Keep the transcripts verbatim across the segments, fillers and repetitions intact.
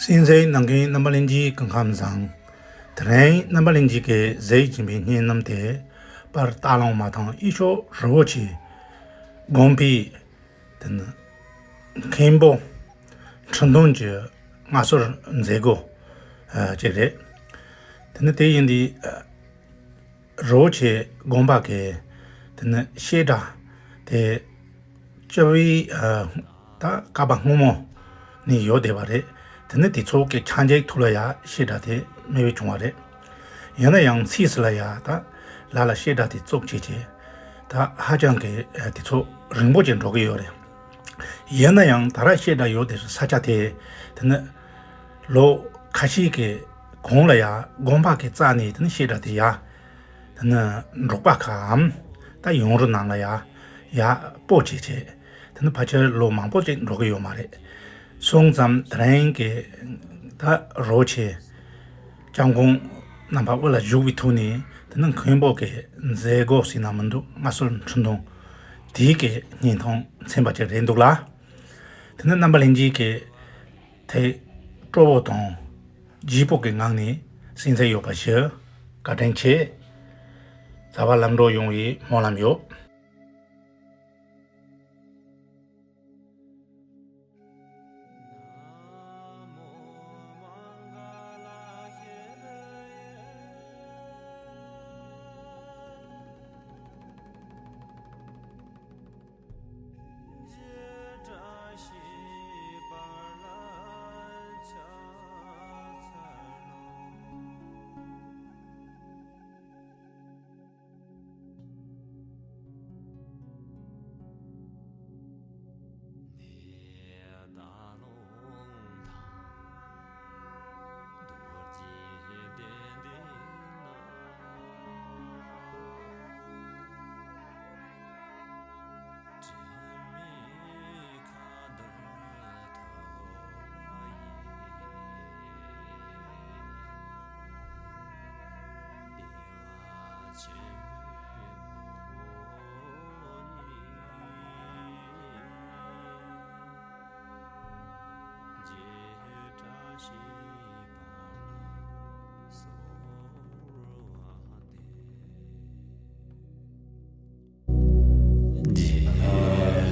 གསན་གཟིགས་གནང་མཁན་རྣམ་པ་ལྷན་རྒྱས་སྐུ་ཁམས་བཟང་། དེ་རིང་རྣམ་པ་ལྷན་རྒྱས་ཀྱིས་གཟིགས་བཞིན་པའི་བརྙན་རྣམ་དེ་པར་སྟག་ལུང་མ་ཐང་གཡུ་ཤོག་རི་བོ་ཆེ་དགོན་པའི་དེ་ནི་མཁན་པོ་ཁྲི་འདོན་གྱི་མངའ་གསོལ་མཛད་སྒོ་ཨ་ཅིག་རེད། དེ་ནི་དེ་ཡིན་དུས་ཨ་རི་བོ་ཆེ་དགོན་པ་གི་དེ་ནི་བཤད་གྲྭ་དེ་སྤྱི་བོའི་ཨ་ད་ཀ་པ་སྔོན་མོ་ནས་ཡོད་བསྡད་པ་རེད། དེ་ནི་དེ་ཚོ་གི་ཆ་འཇོག་ཐུབ་ལ་ཡ་བཤད་གྲྭ་དེ་མེད་པའི་བྱུང་བ་རེད། ཡིན་ན་ཡང་ཚིག་སུ་ལ་ཡ་ད་ལ་ལ་བཤད་གྲྭ་དེ་བཙུགས་བྱས་བྱས་ད་ཧ་ཅང་གི་ཨ་དེ་ཚོ་རིང་པོ་ཅིག་འགྲོ་གི་ཡོད་རེད། ཡིན་ན་ཡང་ད་ར་བཤད་གྲྭ་ཡོད་དེ་ས་ཆ་དེ་དེ་ནི་ལོ་ཁ་ཤས་ཀྱི་གོང་ལ་ཡ་དགོན་པ་གི་རྩ་ནས་དེ་ནི་བཤད་གྲྭ་དེ་ཡ་དེ་ནི་འབྲོག་པ་ཁག་གམ་ད་ཡུལ་གྲུ་ནང་ལ་ཡ་ཡ་སྤོ་བྱས་བྱས་དེ་ནི་ཕལ་ཆེར་ལོ་མང་པོ་ཅིག་འགྲོ་གི་ཡོད་མ་རེད། སོང་ཙང་དེ་རིང་གི་ད་རི་བོ་ཆེ་སྐྱབས་མགོན་རྣམ་པ་དབུ་ལ་བཞུགས་པའི་ཐོག་ནས་དེ་ནི་མཁན་པོ་གི་མཛད་སྒོ་ཟེར་ན་མི་འདུག་མངའ་གསོལ་ཁྲི་འདོན་དེའི་གི་བརྙན་ཐུང་ཚན་པ་ཅིག་རེད་འདུག་ལ། དེ་ནི་རྣམ་པ་ལྷན་རྒྱས་ཀྱིས་དེ་སྤྲོ་བོ་དང་བརྗིད་པོ་གི་ངང་ནས་གསན་གཟིགས་ཡོད་པ་ཞུ། བཀའ་དྲིན་ཆེ། རྩ་བ་ལམ་འགྲོ་ཡོང་བའི་སྨོན་ལམ་ཡོད།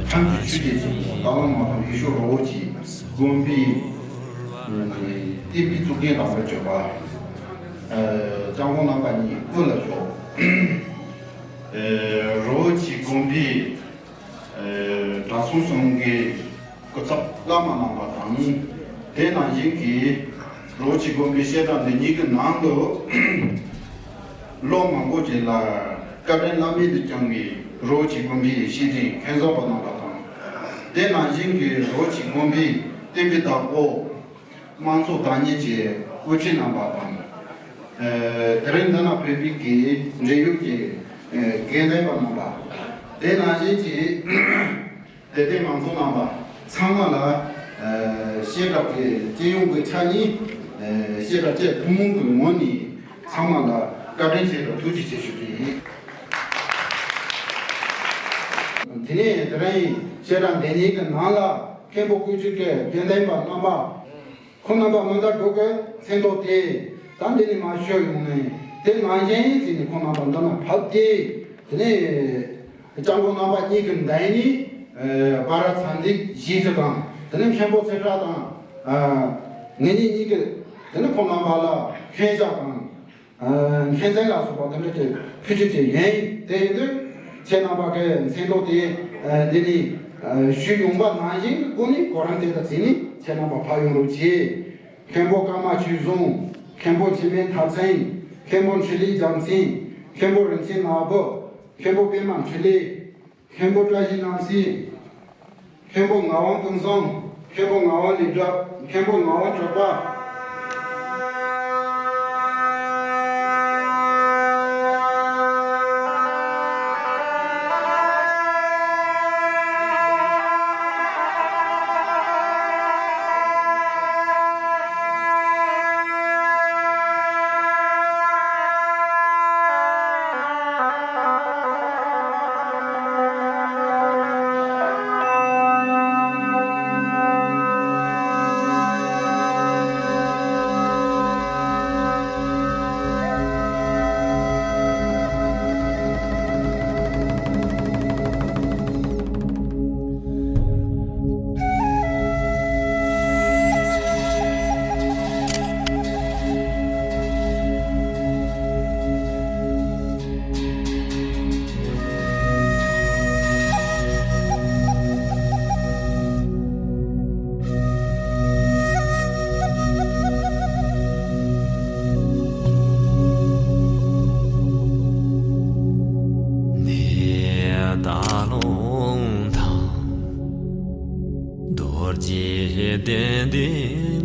ཁྲིམས་ཀྱི་ཆོས་ཀྱི་གཙོ་བོ་སྟག་ལུང་མ་ཐང་ཡུལ་ཤོག་རི་བོ་ཆེ་དགོན་པའི་བསྟན་པའི་གཙུག་རྒྱན་དམ་པ་བརྗོད་པ། སྐྱབས་མགོན་རྣམ་པ་གཉིས་སྐུ་ལ་ཞོག་རི་བོ་ཆེ་དགོན་པའི་གྲྭ་ཚང་གསུམ་གྱི་སྐུ་ཚབ་བླ་མ་རྣམ་པ་དང་། དེ་ནང་བཞིན་གྱི་རི་བོ་ཆེ་དགོན་པའི་བཤད་གྲྭ་འདི་ཉིད་ཀྱི་ནང་དུ་ལོ་མང་པོ་ཅིག་ལ་བཀའ་དྲིན་བླ་མེད་དུ་བསྐྱངས་པའི་རི་བོ་ཆེ་དགོན་པའི་ཡེ་ཤེས་སྦྱིན་མཁན་ཟུར་པ་རྣམ་པ་དང་། དེ་ནང་བཞིན་གྱི་རི་བོ་ཆེ་དགོན་པའི་བསྟན་པའི་བདག་པོ་དམངས་གཙོ་བདག་གཉེར་གྱི་དབུ་ཁྲིད་རྣམ་པ་དང་། དེ་རིང་འདི་ན་ཕེབས་པའི་གི་འབྲེལ་ཡོད་ཀྱི་དགེ་འདུན་པ་རྣམ་པ། དེ་ནང་བཞིན་གྱི་དད་ལྡན་མང་ཚོགས་རྣམ་པ་ཚང་མ་ལ་ཨ་བཤད་གྲྭ་གི་སྤྱི་ཡོངས་ཀྱི་ཆ་ནས་ཨ་བཤད་གྲྭ་བཅས་ཐུན་མོང་གི་ངོས་ནས་ཚང་མ་ལ་བཀའ་དྲིན་ཆེ་དང་ཐུགས་རྗེ་ཆེ་ཞུ་རྒྱུ་ཡིན། དེ་ནས་དེ་རིང་བཤད་གྲྭ་འདི་ཉིད་ཀྱི་ནང་ལ་མཁན་པོ་སྐུ་མཆེད་ཀྱི་དགེ་འདུན་པ་རྣམ་པ། ཁོང་རྣམ་པ་མི་འདྲ་དྲུག་གི་མཚན་ཐོ་དེ་ད་འདི་ནས་མར་ཤོད་ཡོང་ནས། དེ་ནང་བཞིན་བྱས་ནས་ཁོང་རྣམ་པ་འདི་ན་ཕབ་སྟེ། དེ་ནས་སྐྱབས་མགོན་རྣམ་པ་གཉིས་ཀྱི་མདུན་ནས་ཨ་སྦ་ར་ཚ་འདེགས་བཞེས་རྒྱུ་དང་། དེ་ནས་མཁན་པོ་ཚེ་བཀྲ་དང་ཨ་ངེད་གཉིས་གཉིས་ཀྱིས་དེ་ནས་ཁོང་རྣམ་པ་ལ་མཁན་ཞབས་དང་། ཨ་མཁན་ཆེན་ལ་སོགས་པ་དེ་འདྲ་ཅིག་ཕུལ་རྒྱུ་ཅིག་ཡིན། དེ་ཡིན་དུས་ཁྱེད་རྣམ་པ་གི་མཚན་ཐོ་དེ་ཨ་འདི་ནས་ཨ་ཞུས་ཡོང་བ་ནང་བཞིན་གྱི་སྒོ་ནས་གོ་རིམ་དེ་དང་བརྩིས་ནས་ཁྱེད་རྣམ་པ་ཕབ་ཡོང་རོགས་གྱིས། མཁན་པོ་ཀརྨ་ཆོས་བཟང་། མཁན་པོ་འཆི་མེད་མཐར་ཕྱིན། མཁན་པོ་འཕྲིན་ལས་རྒྱལ་མཚན། མཁན་པོ་རིན་ཆེན་ནག་པོ། མཁན་པོ་པདྨ་འཕྲིན་ལས། མཁན་པོ་བཀྲ་ཤིས་རྣམ་སྲས། མཁན་པོ་ངག་དབང་ཀུན་བཟང་། མཁན་པོ་ངག་དབང་ལེགས་གྲུབ། མཁན་པོ་ངག་དབང་གྲགས་པ།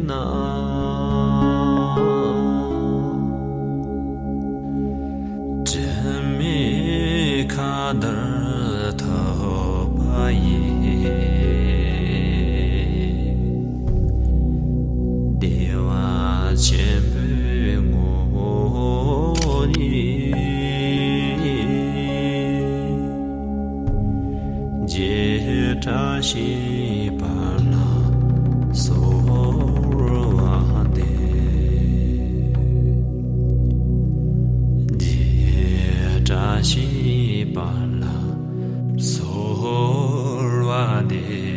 ན། དྲི་མེད་མཁའ་ལྟར་ཐུབ་པ་ཡི། བདེ་བ་ཆེན་པོའི་ངོ་བོ་ཉིད། བྱེ་བྲག་ཤེས་པ་ལ་གསོལ་བ་འདེབས། བྱེ་བྲག་ཤེས་པ་ལ་གསོལ་བ་འདེབས།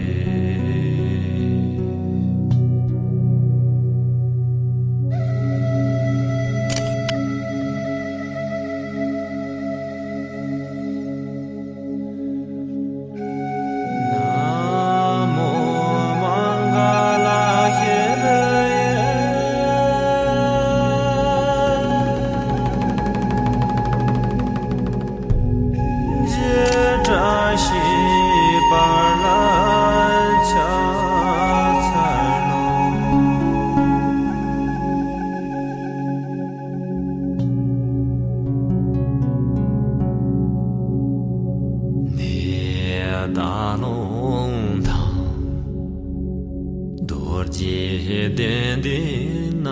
ན་མོ་མངྒ་ལ་ཧེ་རུ་ཡེ། བྱེ་བྲག་ཤེས་པ་ལ་ཕྱག་འཚལ་ལོ། ནས་ད་ལུང་དང་། རྡོ་རྗེ་གདན་འདི་ན།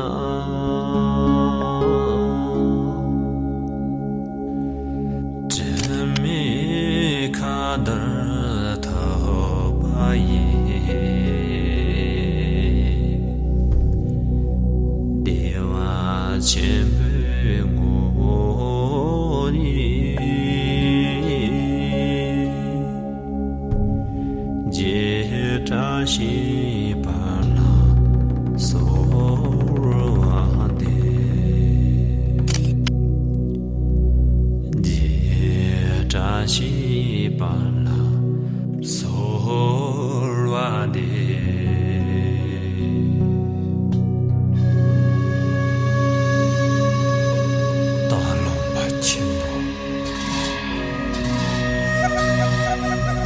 དྲི་མེད་མཁའ་ལྟར་ཐུབ་པ་ཡི། བདེ་བ་ཆེན་པོའི་ངོ་བོ་ཉིད། བྱེ་བྲག་ཤེས་པ་ལ་གསོལ་བ་འདེབས། བྱེ་བྲག་ཤེས་པ་ལ་གསོལ་བ་འདེབས། སྟག་ལུང་པ་ཆེན་པོ།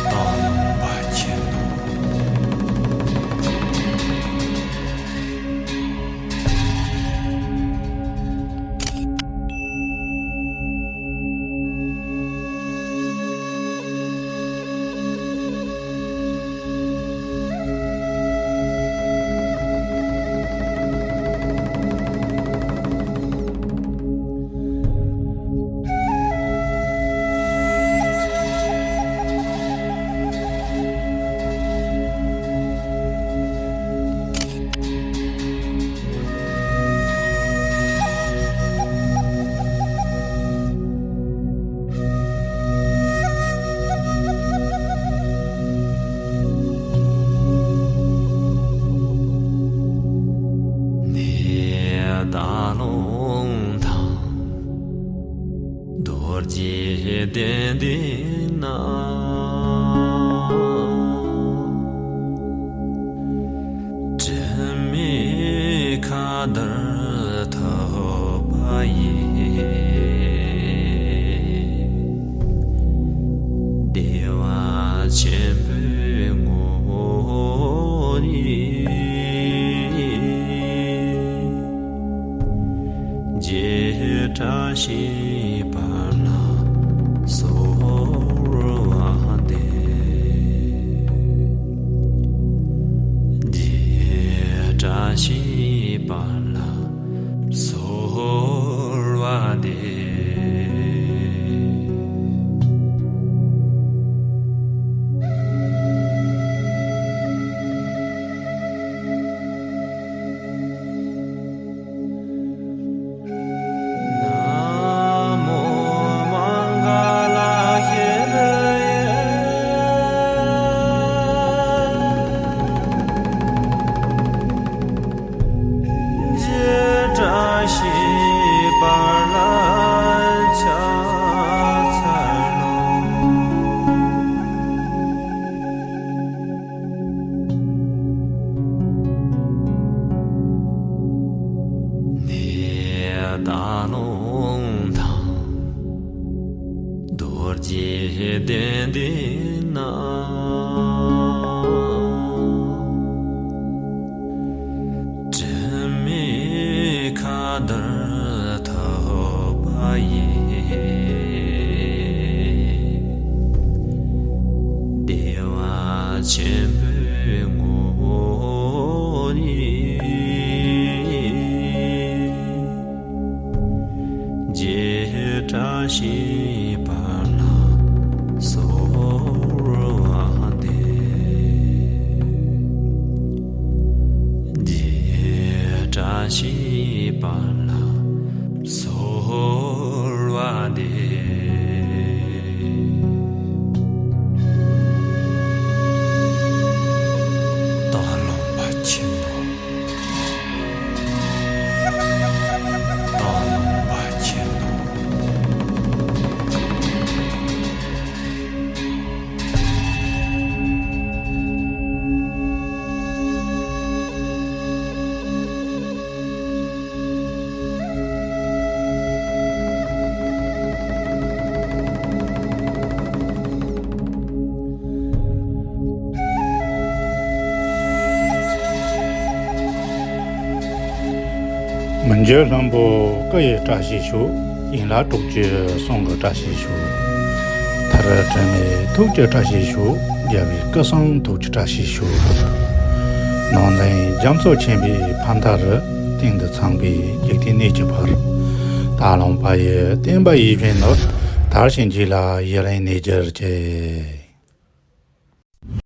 སྟག་ལུང་པ་ཆེན་པོ། ནས་ད་ལུང་དང་། རྡོ་རྗེ་གདན་འདི་ན། དྲི་མེད་མཁའ་ལྟར་ཐུབ་པ་ཡི། བདེ་བ་ཆེན་པོའི་ངོ་བོ་ཉིད། བྱེ་བྲག་ཤེས་པ་ལ་གསོལ་བ་འདེབས། བྱེ་བྲག་ཤེས་པ་ལ་གསོལ་བ་འདེབས། ན་མོ་མངྒ་ལ་ཧེ་རུ་ཡེ། བྱེ་བྲག་ཤེས་པ་ལ་ཕྱག་འཚལ་ལོ། ནས་ད་ལུང་དང་། རྡོ་རྗེ་གདན་འདི་ན། འདིར་ཐོབ་པ་ཡིས། བདེ་བ་ཆེན་པོའི་ངོ་བོ་ཉིད། བྱེ་བྲག་ཤེས་པ་ལ་གསོལ་བ་འདེབས། བྱེ་བྲག་ཤེས་པ་ལ་གསོལ་བ་འདེབས། སྟག་ལུང་པ་ཆེན་པོ། སྟག་ལུང་པ་ཆེན་པོ། མི་འགྱུར་ལྷུན་པོ་སྐུ་ཡི་བཀྲ་ཤིས་ཤོག། ཡན་ལག་དྲུག་ཅུའི་གསུང་གི་བཀྲ་ཤིས་ཤོག། མཐར་དྲན་པའི་ཐུགས་ཀྱི་བཀྲ་ཤིས་ཤོག། རྒྱལ་བའི་སྐུ་གསུང་ཐུགས་ཀྱི་བཀྲ་ཤིས་ཤོག། ནང་ཚན་རྒྱ་མཚོ་ཆེན་པོའི་ཕ་མཐའ་རུ། གཏིང་དུ་ཚངས་པའི་འཇིག་རྟེན་གནས་ཀྱི་བར། སྟག་ལུང་པ་ཡི་བསྟན་པ་ཡིད་བཞིན་ནོར། དར་ཞིང་རྒྱས་ལ་ཡུན་རིང་གནས་གྱུར་ཅིག།